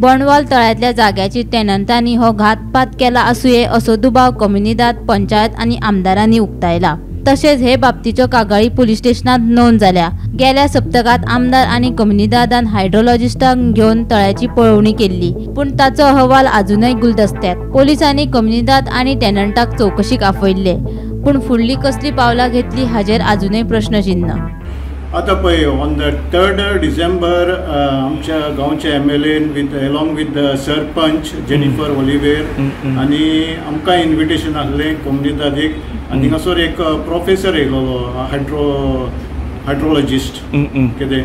बोंडवल तळ्यांतल्या जाग्याची टेनंटांनी हो घातपात केला आसुये असो दुबाव कोमुनिदाद, पंचायत आनी आमदारांनी उक्तायला. तशेंच हे बाबतीच्यो कागाळी पुलीस स्टेशनांत नोंद जाल्या. गेल्या सप्तकांत आमदार आनी कोमुनिदादान हायड्रोलॉजिस्टांक घेवन तळ्याची पळोवणी केल्ली, पूण ताचो अहवाल आजुनय गुलदस्त्यात. पोलिसांनी कोमुनिदाद आनी टेनंटाक चवकशीक आपयल्ले, पूण फुडली कसली पावलां घेतली हाजेर आजुनय प्रश्नचिन्ह. आतां पळय, ऑन the 3 December आमच्या गांवचे MLA with along with the sarpanch Jennifer Oliveira आनी आमकां इन्विटेशन आसलें कोमुनिदादीक आनी थिंगासर एक प्रोफेसर येयलोलो, हायड्रोलॉजिस्ट कितें,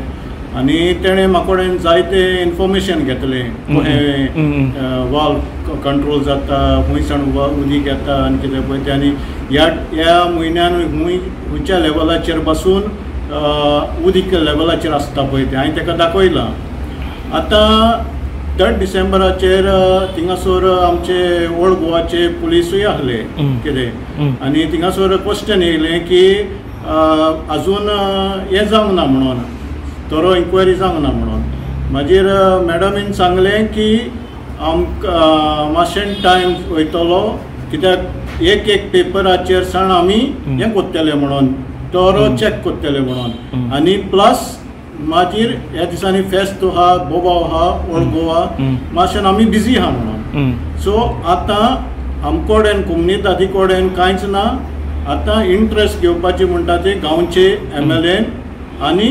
आनी तेणें म्हाका कडेन जायते इन्फॉर्मेशन घेतलें, कशें वाल्व कंट्रोल जाता, खंय सावन उदीक येता आनी कितें पळय तें, आनी ह्या म्हयन्यान खंय खंयच्या लेवलाचेर बसून उदीक लेवलाचेर आसता पळय तें हांवें ताका दाखयलां. आतां 3 डिसेंबराचेर थिंगासर आमचे ओल्ड गोवाचे पुलिसूय आसले कितें, आनी थिंगासर क्वेश्चन येयलें की आजून हें जावंक ना म्हणून, थोरो इन्क्वायरी जावंक ना म्हणून. मागीर मॅडमीन सांगलें की आमकां मातशें टायम वयतलो, कित्याक एक एक पेपराचेर सावन आमी हें कोत्तले म्हणून, तोरो चॅक करतले म्हणून, आनी प्लस मागीर ह्या दिसांनी फेस्त आहा, बोबाव आहा ओल्ड गोवा, मातशें आमी बिजी आहा म्हणून. सो आतां आमकोडेन कोमुनिदादी कडेन कांयच ना. आतां इंट्रस्ट घेवपाची म्हणटा ते गांवचे MLA आनी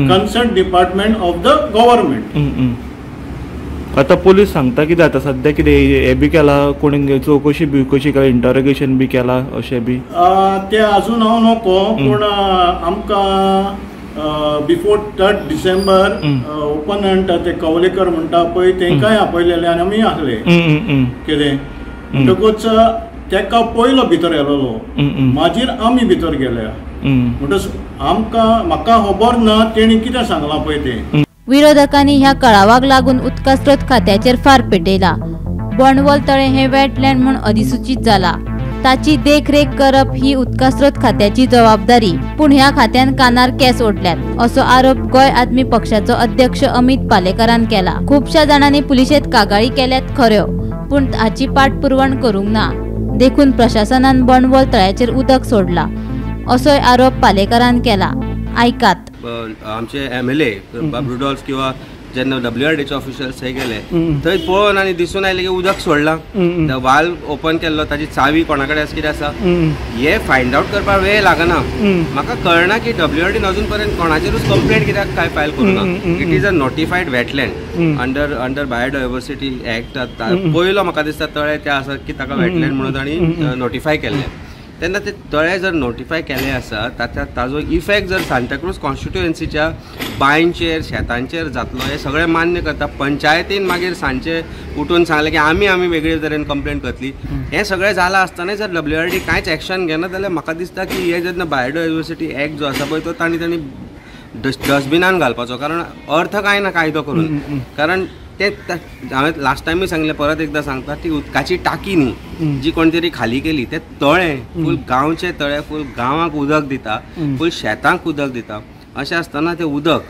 concern department of the government. आतां पोलीस सांगता कितें आतां सद्या कितें हें बी केला, कोणी चवकशी बिवकशी केला, इंटरोगेशन बी केला अशें बी? तें आजून हांव नको, पूण आमकां बिफोर 3 डिसेंबर ओपनंट ते कवलेकर म्हणटा पळय तेंकांय आपयलेले आनी आमी आसले कितें, म्हणटकूच तेका पयलो भितर येयलोलो, मागीर आमी भितर गेल्या. म्हणटकच आमकां म्हाका खबर ना तेणी कितें सांगलां पळय तें. विरोधकांनी ह्या कळावाक लागून उदका स्रोत खात्याचेर फार पेटयला. बोंडवल तळें हें वेटलँड म्हूण अधिसूचीत जाला, ताची देखरेख करप ही उदका स्रोत खात्याची जबाबदारी, पूण ह्या खात्यान कानार केंस ओडल्यात असो आरोप गोंय आदमी पक्षाचो अध्यक्ष अमित पालेकारान केला. खुबश्या जाणांनी पुलिशेंत कागाळी केल्यात खऱ्यो, पूण हाची पाठपुरवण करूंक ना, देखून प्रशासनान बोंडवल तळ्याचेर उदक सोडला असोय आरोप पालेकारान केला. आयकात. आमचे MLA बाब रुडोल्फ किंवा जेन्ना WRDचे ऑफिशल्स थंय गेले थंय पळोवन आनी दिसून आयलें की उदक सोडलां, वाल्व ओपन केल्लो, ताची चावी कोणा कडेन आसा कितें आसा हें फायंड आवट करपाक वेळ लागना. म्हाका कळना की WRDन अजून पर्यंत कोणाचेरूच कंप्लेंट कित्याक काय फायल करूं ना. It is a notified wetland under biodiversity act. पयलो म्हाका दिसता तळें तें आसा की ताका वेटलँड म्हणून तांणी नोटिफाय केल्लें. तेन्ना ते तळे जर नोटिफाय केले आसा ताच्या ताजो इफेक्ट जर सांताक्रूज कॉन्स्टिट्युएन्सीच्या बांयचेर शेतांचेर जातलो हें सगळें मान्य करता. पंचायतीन मागीर सांजचे उठून सांगलें की आमी आमी वेगळे तरेन कंप्लेन करतली, हें सगळें जालां आसतना जर WRD कांयच एक्शन घेना जाल्यार म्हाका दिसता की हे जेन्ना बायोडायवर्सिटी एक्ट जो आसा पळय तो तांणी तांणी डस्टबिनान घालपाचो, कारण अर्थ कांय ना कायदो करून. कारण ते हांवें लास्ट टायमूय सांगलें, परत एकदां सांगता, ती उदकाची टाकी न्ही जी कोण तरी खाली केली, ते तळें फूल गांवचें तळें फूल गांवाक उदक दिता, फूल शेतांक उदक दिता, अशें आसतना तें उदक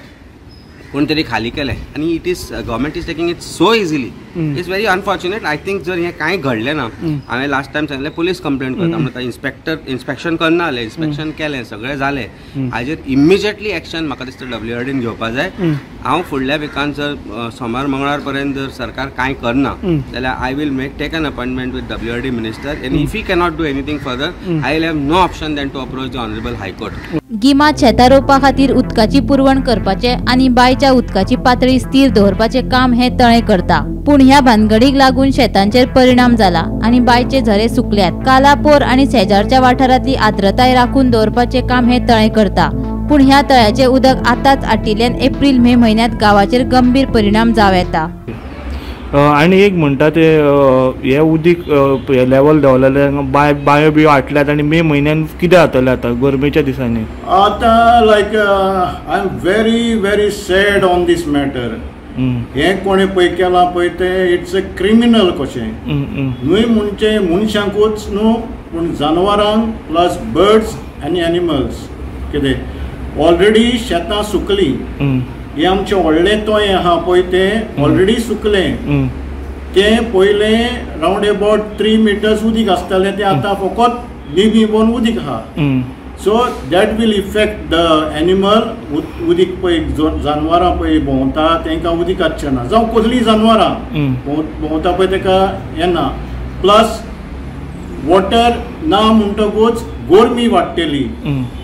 कोण तरी खाली केलें आनी it is government is taking it so easily. It's very unfortunate. I think जर हें कांय घडलें ना, हांवें लास्ट टायम सांगलें पुलीस कंप्लेन करता म्हणटा, इन्स्पेक्टर इन्स्पेक्शन करना जालें, इन्स्पेक्शन केलें, सगळें जालें, हाजेर इमिजिएटली एक्शन म्हाका दिसता WRDन घेवपा जाय. हांव फुडल्या विकान जर सोमार मंगळार पर्यंत जर सरकार कांय करना जाल्यार I will make take an appointment with WRD minister, and if he cannot do anything further I will have no option than to approach the honourable high court. गिमात शेतां रोवपा खातीर उदकाची पुरवण करपाचें आनी बांयच्या उदकाची पातळी स्थिर दवरपाचें काम हें तळें करता, पूण ह्या भानगडीक लागून शेतांचेर परिणाम जाला आनी बांयचे झरे सुकल्यात. कालापोर आनी शेजारच्या वाठारांतली आर्द्रताय राखून दवरपाचें काम हें तळें करता, पूण ह्या तळ्याचें उदक आतांच आटिल्ल्यान एप्रील मे म्हयन्यांत गांवाचेर गंभीर परिणाम जावं येता. आनी एक म्हणटा ते हे उदीक लेवल देंवलेलें, बांयो बियो आटल्यात आनी मे म्हयन्यान कितें जातलें आतां गरमेच्या दिसांनी? आतां like I am very very sad on this matter. हें कोणें पळय केलां पळय तें it's a criminal कशें न्हय, म्हणजे मनशांकूच न्हू पूण जानवरांक प्लस बर्ड्स आनी एनिमल्स. कितें ऑलरेडी शेतां सुकलीं, हें आमचें व्हडलें तोंय आहा पळय तें ऑलरेडी सुकलें. तें पयलें रावंड एबावट 3 मिटर्स उदीक आसतालें, तें आतां फकत निमी बोन उदीक आहा. So that will effect the animal. उदीक पळय जानवरां पळय भोंवता तांकां उदीक आसचें ना, जावं कसलीं जानवरां भोंवता पळय ताका येना. प्लस वॉटर ना म्हणटकूच गोरमी वाडटली.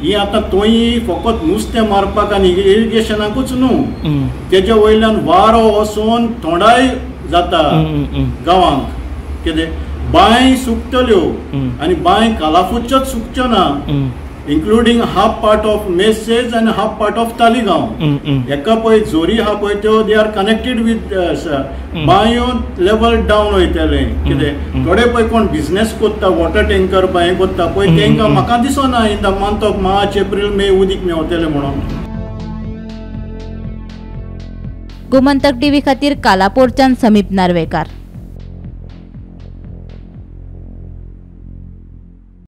ही आतां तोंय फकत नुस्तें मारपाक आनी इरिगेशनाकूच न्हू, तेजे वयल्यान वारो वचून थोंडाय जाता गांवांक. कितें बांय सुकतल्यो आनी बांय कालाफुच्योच सुकच्यो ना, including half part of Menezes आनी हाफ पार्ट ऑफ तालिगांव. हेका पळय जोरी आहा पळय त्यो they are connected with बांयो लेवल डावन वयतलें. कितें थोडे पळय कोण बिजनेस करता वॉटर टेंकर बांय करता पळय तांकां म्हाका दिसना in the month of March April May उदीक मेवतलें म्हणून. गोमंतक टीव्ही खातीर कालापूरच्यान समीप नार्वेकार.